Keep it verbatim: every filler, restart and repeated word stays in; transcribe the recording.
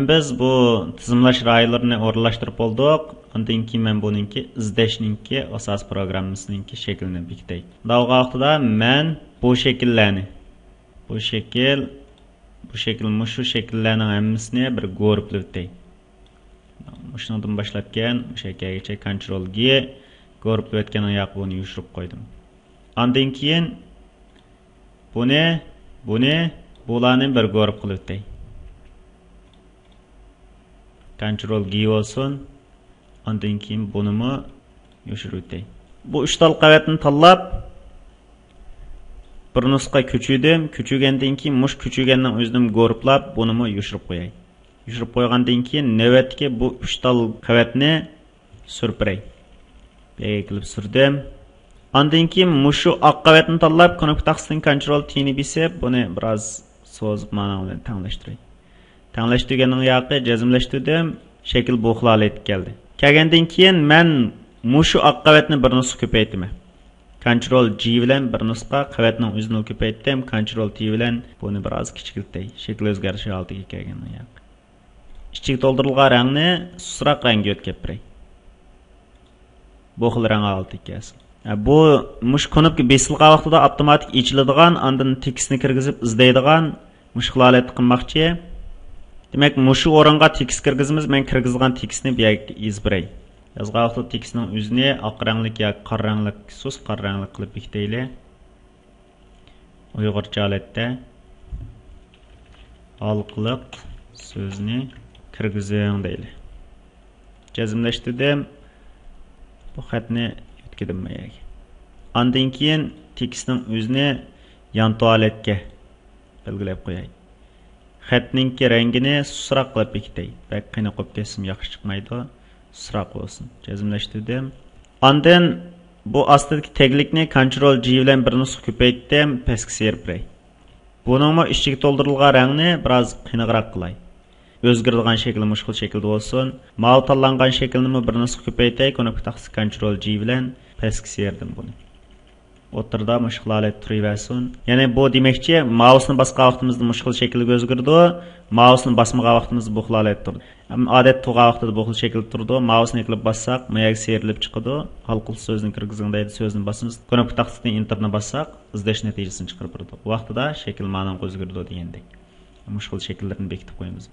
بىز بۇ تىزىملاش رايونلىرىنى ئورۇنلاشتۇرۇپ بولدۇق. ئاندىن كېيىن مەن بۇنىڭكى ئىزدەشنىڭكى ئاساسىي پروگراممىسىنىڭكى شەكلىنى بېكىتەي. مۇنداق بولغان ۋاقتىدا مەن بۇ شەكىللەرنى، بۇ شەكىل، بۇ شەكىل، مۇشۇ شەكىللەرنىڭ ھەممىسىنى بىر گۇرۇپپىلاپ ئۆتەي. مۇشۇنىڭدىن باشلاپكەن، مۇشۇ يەرگىچە كونترول گى، گۇرۇپپىلاپ ئۆتكەننىڭ ياقى بۇنى يوشۇرۇپ قويدۇم. ئاندىن كېيىن بۇنى، بۇنى، بۇلارنى بىر گۇرۇپپا قىلىپ ئۆتەي. كونترول گى بولسۇن. ئاندىن كېيىن بۇنىمۇ يوشۇرۇپ ئۆتەي. بۇ ئۈچ تال قەۋەتنى تاللاپ، بىر نۇسخا كۆچۈردۈم. كۆچۈرگەندىن كېيىن مۇشۇ كۆچۈرگەننىڭ ئۆزىنى گۇرۇپپىلاپ، بۇنىمۇ يوشۇرۇپ قوياي. يوشۇرۇپ قويغاندىن كېيىن نۆۋەتتىكى بۇ ئۈچ تال قەۋەتنى سۈرۈپ بېرەي. بۇ يەرگە كېلىپ سۈردۈم. ئاندىن كېيىن مۇشۇ ئاق قەۋەتنى تاللاپ، كۇنۇپكا تاختىسىدىن كونترول تى نى بېسىپ، بۇنى بىر ئاز سوزۇپ مانا بىلەن تەڭلەشتۈرەي. تەڭلەشتۈرگەننىڭ ياقى جەزملەشتۈردۈم. شەكىل بۇ خىل ھالەتكە كەلدى. كەلگەندىن كېيىن مەن مۇشۇ ئاق قەۋەتنى بىر نۇسخا كۆپەيتىمەن. كونترول جى بىلەن بىر نۇسخا قەۋەتنىڭ ئۆزىنى كۆپەيتتىم. كونترول تى بىلەن بۇنى بىر ئاز كىچىكلىتەي. شەكىل ئۆزگەرتىش ھالىتىگە كەلگەندىن كېيىن. ئىچىگە تولدۇرۇلغان رەڭنى سۇسراق رەڭگە ئۆتكەپ بېرەي. بۇ خىل رەڭ ھالىتىگە كەلسۇن. ھە، بۇ مۇشۇ كۇنۇپكا بېسىلغان ۋاقتىدا ئاپتوماتىك ئېچىلىدىغان، ئاندىن تېكىستنى كىرگۈزۈپ ئىزدەيدىغان مۇشۇ خىل ھالەتتە قىلماقچى. دېمەك، مۇشۇ ئورۇنغا تېكىست كىرگۈزىمىز. مەن كىرگۈزىدىغان تېكىستنى بۇ يەرگە يېزىپ بېرەي. يازغان ۋاقتىدا تېكىستنىڭ ئۆزىنى ئاق رەڭلىك ياكى قارا رەڭلىك، سۇس قارا رەڭلىك قىلىپ بېكىتەيلى. ئۇيغۇرچە ھالەتتە ھالقىلىق سۆزنى كىرگۈزۈڭ دەيلى. جەزملەشتۈردۈم. بۇ خەتنى يۆتكىدىم بۇ يەرگە. ئاندىن كېيىن تېكىستنىڭ ئۆزىنى يانتۇ ھالەتكە بەلگىلەپ قوياي. خەتنىڭكى رەڭگىنى سۇسراق قىلىپ بېكىتەي. بەك قېنىق بولۇپ كەتسىمۇ ياخشى چىقمايدۇ. سۇسراق بولسۇن. جەزملەشتۈردۈم. ئاندىن بۇ ئاستىدىكى تەگلىكنى كونترول جى بىلەن بىر نۇسخا كۆپەيتتىم، پەسكە سىيرىپ بېرەي. بۇنىڭمۇ ئىچىگە تولدۇرۇلغان رەڭنى بىراز قېنىقراق قىلاي. ئۆزگىرىدىغان شەكلى مۇشۇ خىل شەكىلدە بولسۇن. ماۋۇ تاللانغان شەكىلنىمۇ بىر نۇسخا كۆپەيتەي، كۇنۇپكا تاختىسى كونترول جى بىلەن پەسكە سىيرىدىم بۇنى. ئوتتۇرىدا مۇشۇ خىل ھالەتتە تۇرۇۋەرسۇن. يەنى بۇ دېمەكچى، ماۋۇسنى باسقان ۋاقتىمىزدا مۇشۇ خىل شەكىلگە ئۆزگىرىدۇ. ماۋۇسنى باسمىغان ۋاقتىمىزدا بۇ خىل ھالەتتە تۇرىدۇ. ئەمما ئادەتتە تۇرغان ۋاقتىدا بۇ خىل شەكىلدە تۇرىدۇ. ماۋۇسنى ئېكىلىپ باسساق، ما يەرگە سىيرىلىپ چىقىدۇ. ھالقىلىق سۆزنى كىرگۈزۈڭ دەيدۇ، سۆزنى باسىمىز. كۇنۇپكا تاختىسىدىن ئېنتېرنى باسساق، ئىزدەش نەتىجىسىنى چىقىرىپ بېرىدۇ. بۇ ۋاقتىدا شەكىل مانىڭغا ئۆزگىرىدۇ دېگەندەك. مۇشۇ خىل شەكىللىرىنى بېكىتىپ قويىمىز.